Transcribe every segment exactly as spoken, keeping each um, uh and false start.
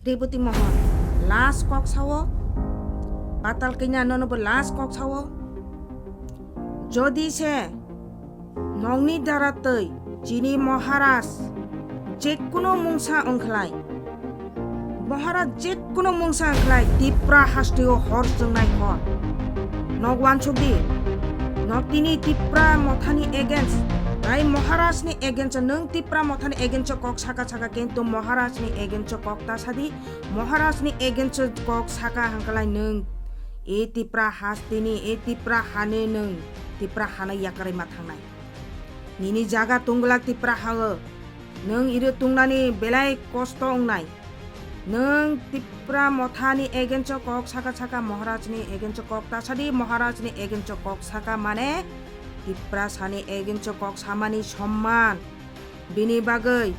Reboti Mohan last kok sao, Patal Kanya nono bo last kok sao. Jodi se nokni dara twi chini Maharaj jekkuno mungsa wngkhlai, Maharaj jekkuno mungsa wngkhlai Tipra hasteo hor chwngnai hor. Nok wansuk di, nok tini Tipra mothani against, tai Maharajni against, nwng Tipra mothani against kok saka saka, kintu Maharajni against kok ta sadi, Maharajni against kok saka hangkalai nwng e Tipra hasteni, e Tipra hani nwng Tipra hana yakarwi ma thangnai. Nini jaga tungla Tipra hao, nwng iro tungnani belai kosto wngnai. Nwng Tipra mothani against kok saka saka, Maharajni against kok ta sadi, Maharajni against kok saka mane Tiprasani against kok samani somman. Bini bagwi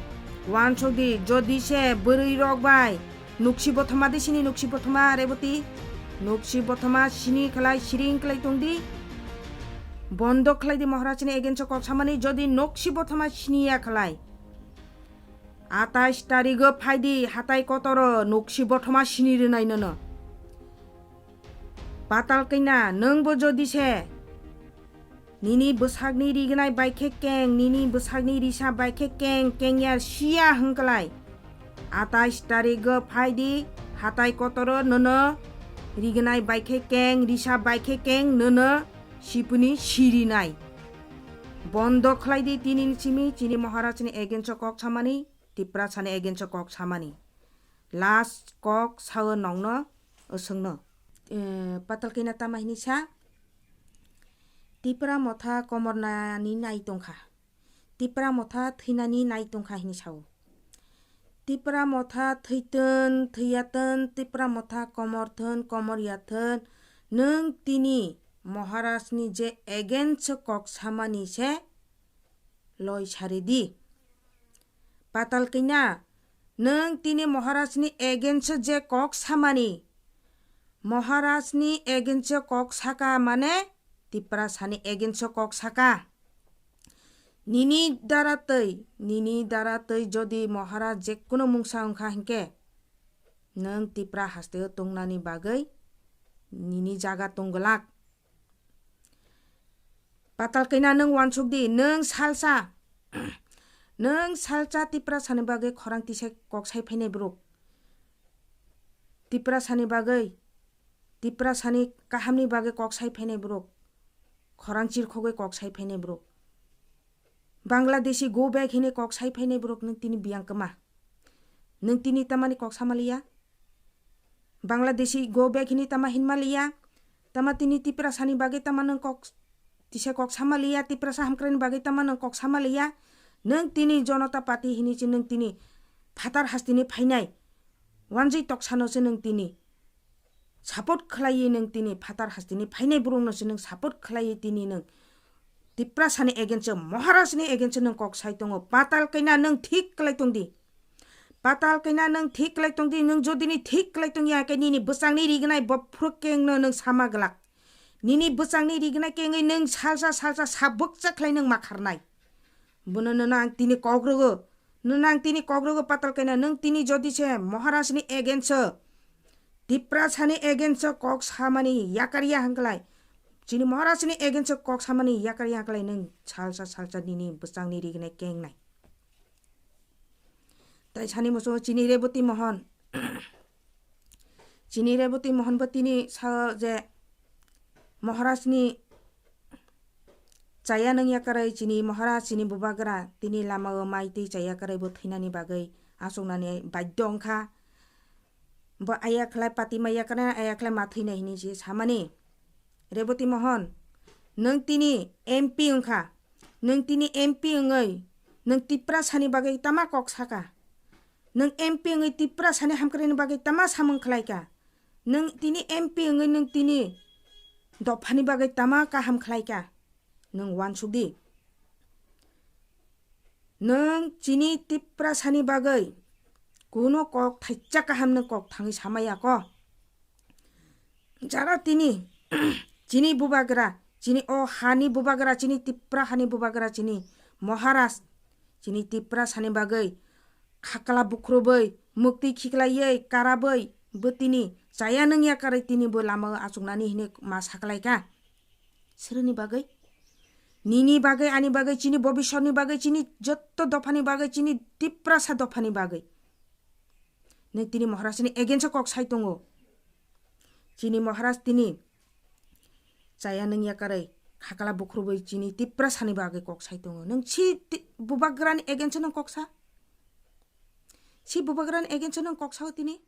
wansuk di, jodi se bwrwi rok bai nuksi bothoma di sini, nuksi bothoma Reboti, nuksi bothoma sini khlai siring khlai tong di. Bondo khlai di Maharajni against kok samani, jodi nuksi bothoma siniya khlai. Atais tarigo phai di hatai kotoro, nuksi bothoma sini rwnai nono. Patal Kanya, nwngbo jodi se nini bwsakni rignai bai khe keng, nini bwsakni risa bai khe keng, kengya siya hwnkhlai. Atais tarigo phai di hatai kotoro, nono rignai bai khe keng, risa bai khe keng, nono sipuni sirinai. Bondo khlai di tini ni simi chini Maharajni against kok samani, Tiprasani against kok samani. Last kok sao nokno, swngno. Eh, Patal Kanya tama hini sa, Tipra motha komornani nai tongkha. Tipra motha thwinani nai tongkha hini sao. Tipra motha thwitwn, thwiyathwn, Tipra motha komorthwn, komoryathwn, nwng tini Maharajni je against kok samani se loi sari di. Patal Kanya, nwng tini Maharajni against je kok samani, Maharajni against kok saka mane Tiprasani against kok saka. Nini dara twi, nini dara twi jodi Maharaj jekkuno mungsa wngkha hinkhe, nwng Tipra hasteo tongnani bagwi nini jaga tongglak. Patal Kanya, nwng wansuk di, nwng salsa, nwng salsa Tiprasani bagwi khorang tisa kok sai phainai borok. Tiprasani bagwi, Tiprasani kahamni bagwi kok sai phainai borok. Khorang chirkhogwi kok sai phainai borok. Bangladeshi go back hini kok sai phainai borok nwng tini biyang kwma. Nwng tini tamani kok sama liya? Bangladeshi go back hini tama hinma liya? Tama tini Tiprasani bagwi tama nwng kok tisa kok sama liya, Tiprasa hamkraini bagwi tama nwng kok sama liya? Nwng tini Janata Party hini se nwng tini phatar hasteni phainai wanjwi toksano se nwng tini support khlaiwi nwng tini phatar hasteni phainai borokno se nwng support khlaiwi tini nwng Tiprasani against, Maharajni against nwng kok sai tongo. Patal Kanya, nwng thik khlai tong di. Patal Kanya, nwng thik khlai tong di. Nwng jodi ni thik khlai tong ya khe nini bwsangni rignai bophru kengno nwng sama glak. Nini bwsangni rignai kengwi nwng salsa salsa sabukcha khlai nwng makharnai. Bono nono ang tini kok rwgo. Nono ang tini kok rwgo Patal Kanya, nwng tini jodi se Maharajni against, Tiprasani against kok samani yakarya hwnkhlai, chini Maharajni against kok samani yakarya hwnkhlai nwng salsa salsa nini bwsangni rignai kengnai. Tai sani muchungo chini Reboti Mohan. Chini Reboti Mohan bo tini sao je Maharajni chaya nung yakarwi chini Maharaj chini bubagra tini lamao mai twi chaya kwrwi bo thwinani bagwi achuknani baidhyo wngkha. Bo aya khlai pati ma yakarnai, aya khlai ma thwinai hinwi se samani. Reboti Mohan, nwng tini M P wngkha. Nwng tini M P wngwi nwng Tiprasani bagwi tama kok saka? Nwng M P wngwi Tiprasani hamkraini bagwi tama samung khlaika? Nwng tini M P wngwi nwng tini dophani bagwi tama kaham khlaika? Nwng uansuk di. Nwng chini Tiprasani bagwi kuno kok thaisa kaham nwng kok thangwi samaya ko? Jara tini chini bubagra, chini o hani bubagra, chini Tipra hani bubagra, chini Maharaj, chini Tiprasani bagwi khakla bukhrubai, mukti khiklaiwi karabwi bo tini chaya nungya karwi tini bo lama o achuknani hinwi ma saklaikha. Sreni bagwi? Nini bagwi, ani bagwi, chini bobisotni bagwi, chini jotto dophani bagwi, chini Tiprasa dophani bagwi. Nung tini Maharajni against o kok sai tongo. Chini Maharaj tini chaya nungya karwi khakla bukhrubai chini Tiprasani bagwi kok sai tongo. Nung si ti-, bubagrani against o nung kok sa? Si bubagrani against o nung kok sao tini?